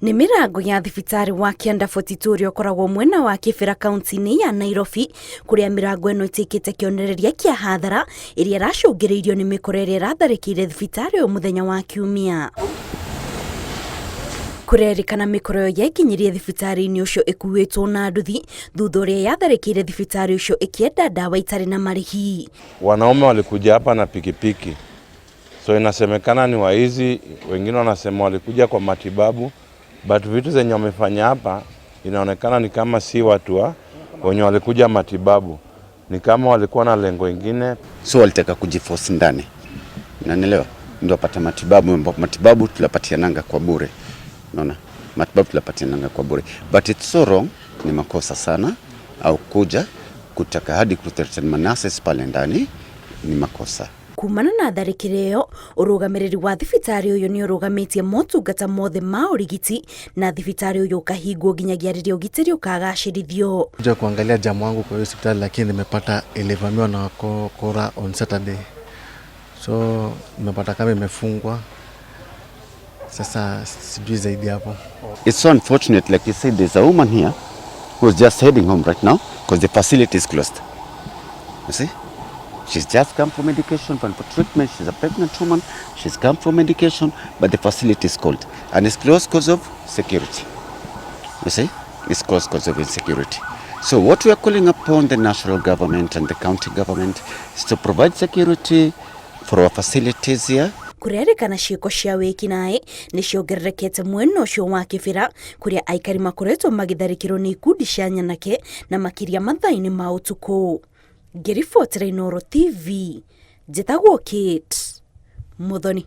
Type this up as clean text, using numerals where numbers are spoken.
Nĩ mĩrango ya thibitarĩ wa Kĩanda 42 ũrĩa ũkoragwo mwena wa Kĩbĩra kaunti-inĩ ya Nairobi, kũrĩa mĩrango ĩno ĩtuĩkĩte kĩonereria kĩa hathara ĩrĩa ĩracũngĩrĩirio nĩ mĩkora ĩrĩa ĩratharĩkĩire thibitarĩ ũyũ mũthenya wa Kiumia. Kũrerĩkana mĩkora ĩyo yekinyirie thibitarĩ-inĩ ũcio ĩkuĩtwo na nduthi thutha ũrĩa yatharĩkĩire thibitarĩ ũcio ĩkĩenda ndawa itarĩ na marĩhi. Wanaume walikuja hapa na pikipiki, so inasemekana ni waizi, wengine wanasema walikuja kwa matibabu, but vitu zenye wamefanya hapa inaonekana ni kama si watu wa wenye walikuja matibabu, ni kama walikuwa na lengo ingine. So walitaka kujiforce ndani, unanielewa, ndio wapate matibabu, ambapo matibabu tulapatiananga kwa bure, unaona, matibabu tulapatiananga kwa bure, but it's so wrong, ni makosa sana, au kuja kutaka hadi kuthreaten manurses pale ndani ni makosa. Kumana na tharĩkĩro ĩyo, ũrũgamĩrĩri wa thibitarĩ ũyũ nĩ ũrũgamĩtie motungata mothe ma ũrigiti na thibitarĩ ũyũ ũkahingwo nginyagia rĩrĩa ũgitĩri ũkagacĩrithio. Kuja kuangalia jamu wangu kwa hiyo hospitali, lakini nimepata ilivamiwa na wakora on Saturday, so nimepata kama imefungwa. Sasa sijui zaidi hapo. It's so unfortunate, like you said, there's a woman here who's just heading home right now because the facility is closed. You see? She's just come for medication, for treatment. She's a pregnant woman. She's come for medication, but the facility is closed. And it's closed because of security. You see? It's closed because of insecurity. So what we are calling upon the national government and the county government is to provide security for our facilities here. Kũrerĩkana ciĩko cia wĩkinaĩ nĩ ciongererekete mwena ũcio wa Kĩbĩra, kũrĩa aikari makoretwo magĩtharĩkĩrwo nĩ ikundi cia nyanake na makĩria mathaa-inĩ ma ũtukũ. Ngĩribotera Inooro TV, njĩtagwo Kate Muthoni.